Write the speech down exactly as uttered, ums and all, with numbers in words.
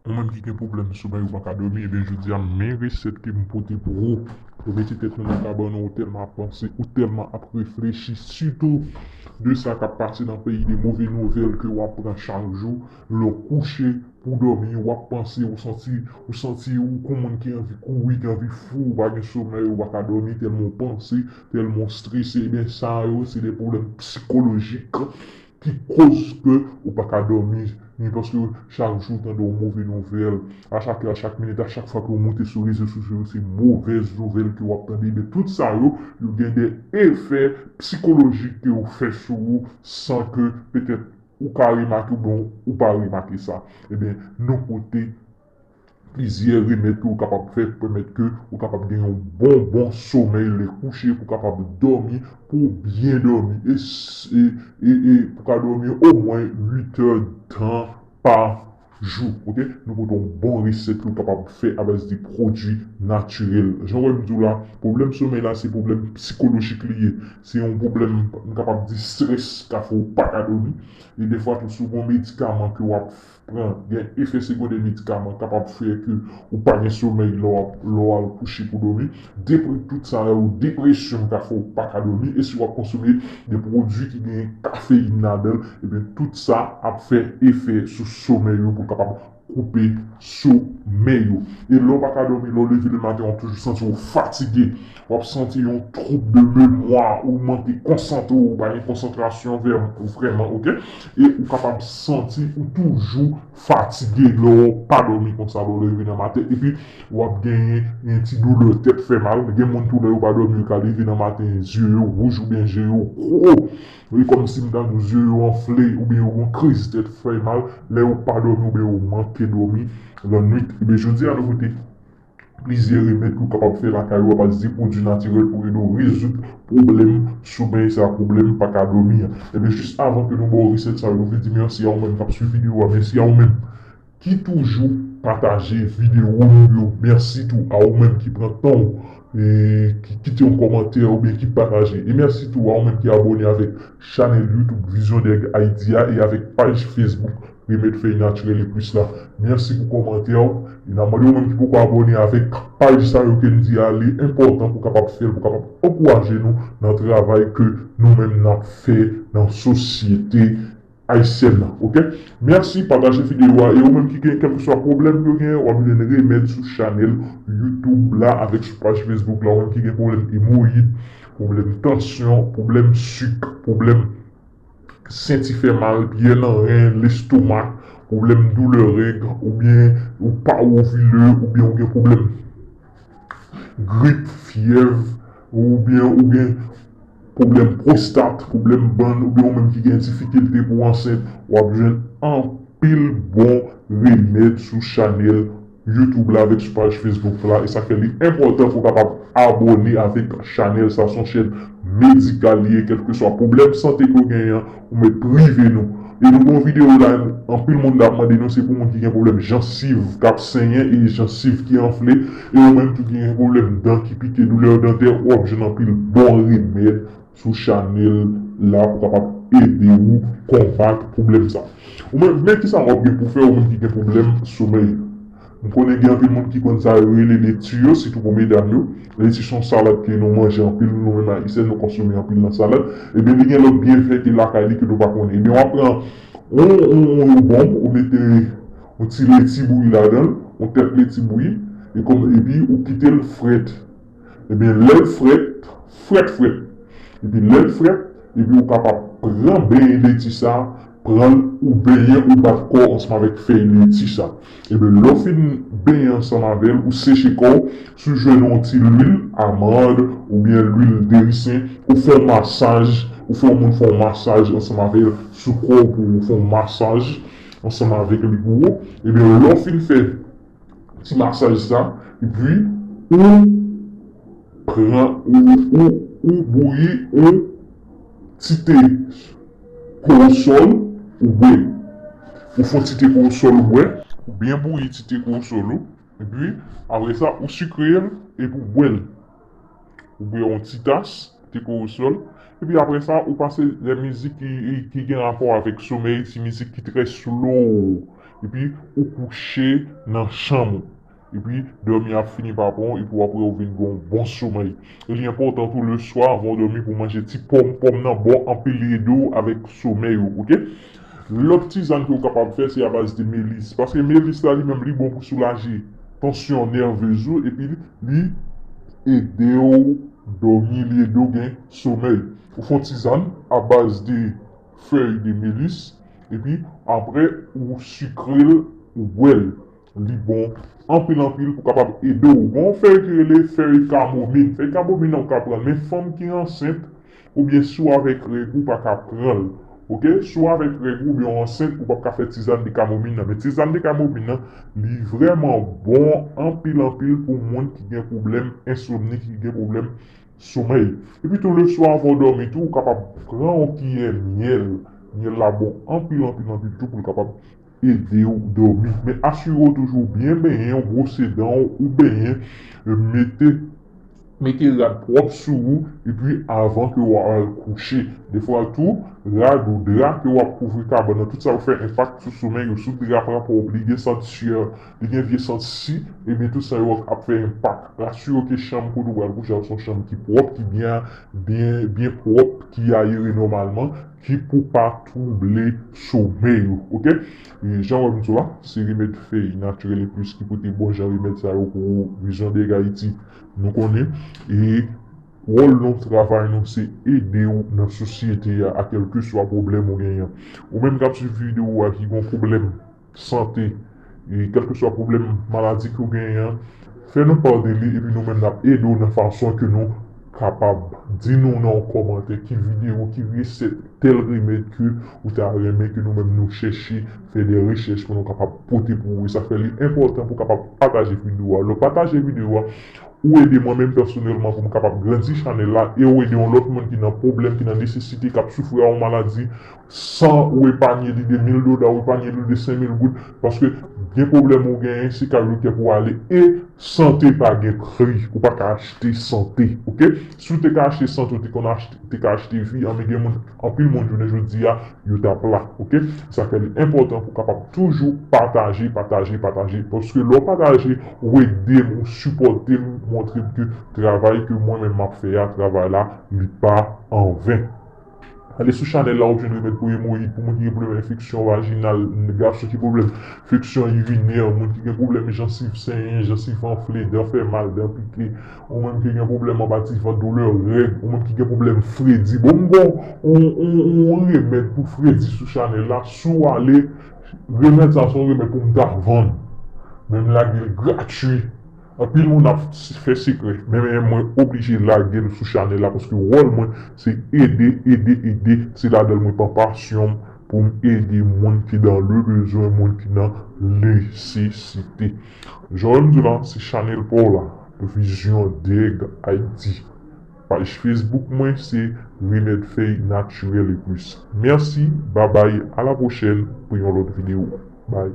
Ou menm ki gen pwoblèm somèy ou pa ka dòmi, ebyen jodi a men resèt ke m pote pou ou. Ou mete tèt nou nan kabann ou, ou tèlman ap panse, ou tèlman ap reflechi, sitou de sa k ap pase nan peyi, de move nouvèl ke w ap pran chak jou, lè w kouche pou dòmi, w ap panse, ou santi, ou santi ou kon moun ki anvi kouri, ki anvi fou, ou pa gen somèy, ou pa ka dòmi, tèlman w panse, tèlman w strese, ebyen sa yo se de pwoblèm sikolojik ki koz ke ou pa ka dòmi, ni paske chak jou w tande yon move nouvèl, a chak lè, a chak minit, a chak fwa ke w moute sou rezo sosyo yo, se movèz nouvèl ke w ap tande, ebyen tout sa yo, yo gen de efè sikolojik ke yo fè sou ou san ke petèt ou ka remake oubyen ou pa remake sa. Ebyen, nou pote plizyè remèd ke ou kapab fè pou pèmèt ke ou kapab gen yon bon, bon somèy lè kouche, pou kapab dòmi, pou byen dòmi, e, e, e, e pou ka dòmi omwen uit è tan pa jou, oke? Nou pote yon bon resèt ke ou kapab fè abaz de pwodui natirèl. Jan w wè m di w la, pwoblèm somèy la, se pwoblèm sikolojik li ye. Se yon pwoblèm, m kapab di, strès ka fè w pa ka dòmi. E defwa tou, si w gen yon medikaman ke w ap pran, gen efè segondè medikaman kapab fè ke ou pa gen somèy lè w ap, lè w al kouche pou dòmi. Depre-, tout sa yo, depresyon ka fè w pa ka dòmi. E si w ap konsome de pwodui ki gen kafeyin ladan l, ebyen, tout sa ap fè efè sou somèy ou pou kapab koupe somèy ou. E lè w pa ka dòmi, lè w leve le maten, w ap toujou santi w fatige. W ap santi yon twoub de memwa, ou manke konsantre w, ou pa gen konsantrasyon vrè-, vrèman, oke? E ou kapab santi ou toujou fatige lè w pa dòmi konsa, lè w leve nan maten. Epi, w ap genyen yon ti doulè tèt fè mal. Gen moun tou, lè yo pa dòmi, yo ka leve nan maten, zye yo wouj oubyen je yo gwo. E kòmsi m ta di w zye yo anfle oubyen yo gen yon kriz tèt fè mal lè yo pa dòmi oubyen yo manke dòmi lannwit. Ebyen, jodi a, nou pote plizyè remèd ke w kapab fè lakay ou, abaz de pwodui natirèl pou ede w rezoud pwoblèm somèy sa, pwoblèm pa ka dòmi an. Ebyen, jis avan ke nou ba w resèt sa yo, nou vle di mèsi a ou menm k ap swiv videyo a, mèsi a ou menm ki toujou pataje videyo nou yo. Mèsi tou a ou menm ki pran tan w, e, ki kite yon kòmantè oubyen ki pataje. E mèsi tou a ou menm ki abòne avèk chanèl YouTube Vision Deg Haiti a e avèk paj Facebook Remèd Fèy Natirèl e Plis la. Mèsi pou kòmantè w. E n ap mande ou menm ki poko abòne avèk paj sa yo ke n di a, li enpòtan pou kapab fè l, pou kapab ankouraje nou nan travay ke nou menm n ap fè nan sosyete ayisyèn nan, oke? Mèsi, pataje videyo a, e ou menm ki gen kèlkeswa pwoblèm ke w gen, w ap jwenn remèd sou chanèl YouTube la avèk sou paj Facebook la, ou menm ki gen pwoblèm emoyid, pwoblèm tansyon, pwoblèm sik, pwoblèm senti fè mal, pyè nan ren, lestomak, pwoblèm doulè règ, oubyen ou pa ovile, oubyen ou gen pwoblèm grip, fyèv, oubyen ou gen pwoblèm pwostat, pwoblèm bann, oubyen ou menm ki gen difikilte pou w ansent, w ap jwenn anpil bon remèd sou chanèl YouTube la avèk sou paj Facebook la. E sa fè li enpòtan pou w kapab abòne avèk chanèl sa. Se yon chèn medikal li ye, kèlkeswa pwoblèm sante ke w genyen an, ou mèt prive nou. E nou gen yon videyo la, anpil moun t ap mande nou, se pou moun ki gen pwoblèm jansiv k ap senyen e jansiv ki anfle, e ou menm tou ki gen pwoblèm dan ki pike, doulè dantè, w ap jwenn anpil bon remèd sou chanèl la pou kapab ede w konbat pwoblèm sa. Ou menm, men kisa w ap gen pou fè, ou menm ki gen pwoblèm somèy? M konnen gen anpil moun ki konn sa yo rele leti yo, sitou pou medam yo. Leti se yon salad ke nou manje anpil, nou menm Ayisyen, nou konsome anpil nan salad. Ebyen, li gen lòt byenfè ki lakay li ke nou pa konnen. Ebyen, w ap pran yon, yon, yon bonm, ou mete yon ti leti bouyi ladan l, yon tèt leti bouyi, e kòm, epi ou kite l frèt. Ebyen, lè l frèt, frèt, frèt. Epi lè l frèt, epi ou kapab pran benyen leti sa, pran l, ou benyen, ou bat kò w ansanm avèk fèy leti sa. Ebyen, lè w fin benyen ansanm avè l, ou seche kò w, si w jwenn yon ti lwil amand oubyen lwil derisen, ou fè yon masaj, ou fè yon moun fè yon masaj ansanm avè l sou kò w pou ou fè yon masaj ansanm avèk li pou ou. Ebyen, lè w fin fè ti masaj sa, epi ou pran, ou, ou, ou bouyi yon ti te kowosòl, ou bwè. Ou fè yon ti te kowosòl, ou bwè. Ou byen bouyi ti te kowosòl ou, epi apre sa, ou sikre l, epi ou bwè l. Ou bwè yon ti tas te kowosòl. Epi apre sa, ou pase lè mizik ki, ki gen rapò avèk somèy, ti mizik ki trè slow. epi ou kouche nan chanm ou. Epi dòmi ap fini pa pran w, epi w ap wè ou vin gen yon bon somèy. E li enpòtan tou leswa, anvan w dòmi, pou w manje ti pòm, pòm nan bon anpil, li ede w avèk somèy ou, oke? Lòt tizàn ke w kapab fè, se abaz de melis. Paske melis la, li menm, li bon pou soulaje tansyon nèvez ou, epi li ede w dòmi, li ede w gen somèy. Ou fè yon tizàn abaz de fèy de melis, epi apre ou sikre l, ou bwè l. Li bon anpil anpil pou kapab ede w. Gon fèy ki rele fèy kamomin. Fèy kamomin nan ou ka pran l. Men fanm ki ansent, oubyen si w avèk règ ou pa ka pran l. Oke? Si w avèk règ ou oubyen w ansent, ou p ap ka fè tizàn de kamomin nan. Men tizàn de kamomin nan, li vrèman bon anpil anpil pou moun ki gen pwoblèm ensomni, ki gen pwoblèm somèy. Epi tou leswa anvan w dòmi tou, ou kapab pran yon kiyè myèl. Myèl la bon anpil anpil anpil tou pou l kapab ede w dòmi. Men asire w toujou byen benyen, w bwose dan w, ou benyen, mete mete rad pwòp sou ou, epi avan ke w al kouche. Defwa tou, rad ou dra ke w ap kouvri kabann nan, tout sa yo fè enpak sou somèy ou. Si w dra pa pwòp, li gen sant syè, li gen vye sant si, ebyen tout sa yo ap fè enpak. Asire w ke chanm kote w pral kouche a se yon chanm ki pwòp, ki byen, byen, byen pwòp, ki ayere nòmalman, ki pou pa twouble somèy ou, oke? E jan w wè m di w la, se Remèd Fèy Natirèl e Plis ki pote bon jan remèd sa yo pou Vision Deg Haïti. Nou konnen, e wòl nou, travay nou, se ede w nan sosyete a, a kèlkeswa pwoblèm ou genyen. Ou menm k ap swiv videyo a ki gon pwoblèm sante, e kèlkeswa pwoblèm maladi ke w genyen an, fè nou pa de li, epi nou menm n ap ede w nan fason ke nou kapab. Di nou nan yon kòmantè ki videyo, ki resèt, tèl remèd ke ou ta renmen ke nou menm nou chèche fè de rechèch pou nou kapab pote pou ou. E sa fè li enpòtan pou w kapab pataje videyo a. Lè w pataje videyo a, ou ede mwen menm pèsonèlman pou m kapab grandi chanèl la, e ou ede yon lòt moun ki nan pwoblèm, ki nan nesesite, k ap soufri a yon maladi, san ou epanye li de mil dola, ou epanye li de senk mil goud, paske gen pwoblèm ou genyen, se kay doktè pou w ale, e sante pa gen pri, ou pa ka achte sante, oke? Si w te ka achte sante, ou te konn achte, te ka achte vi, an, men gen moun, anpil moun jounen jodi a, yo t ap la, oke? Sa fè li enpòtan pou w kapab toujou pataje, pataje, pataje, paske lè w pataje, ou ede m, ou sipòte m, montre m ke travay ke mwen menm m ap fè a, travay la, li pa anven. Ale sou chanèl la, w ap jwenn remèd pou emoyid, pou moun ki gen pwoblèm enfeksyon vajinal, gason ki pwoblèm enfeksyon irinè, moun ki gen pwoblèm jansiv senyen, jansiv anfle, dan fè mal, dan pike, ou menm ki gen pwoblèm anba ti vant, doulè règ, ou menm ki gen pwoblèm fredi. Bon, m gon yon, yon, yon remèd pou fredi sou chanèl la. Si w ale, remèd sa se yon remèd pou m ta vann. Men m lage l gratui. Anpil moun ap fè sekrè, men mwen oblije lage l sou chanèl la paske wòl mwen se ede, ede, ede. Se ladan l mwen pran pasyon m pou m ede moun ki dans le besoin, moun ki nan nesesite. Jan m di w la, se chanèl pa w la, Vision Deg Haïti. Paj Facebook mwen se Remèd Fèy Natirèl e Plis. Mèsi, babay, a la pwochèn pou yon lòt videyo. Bye.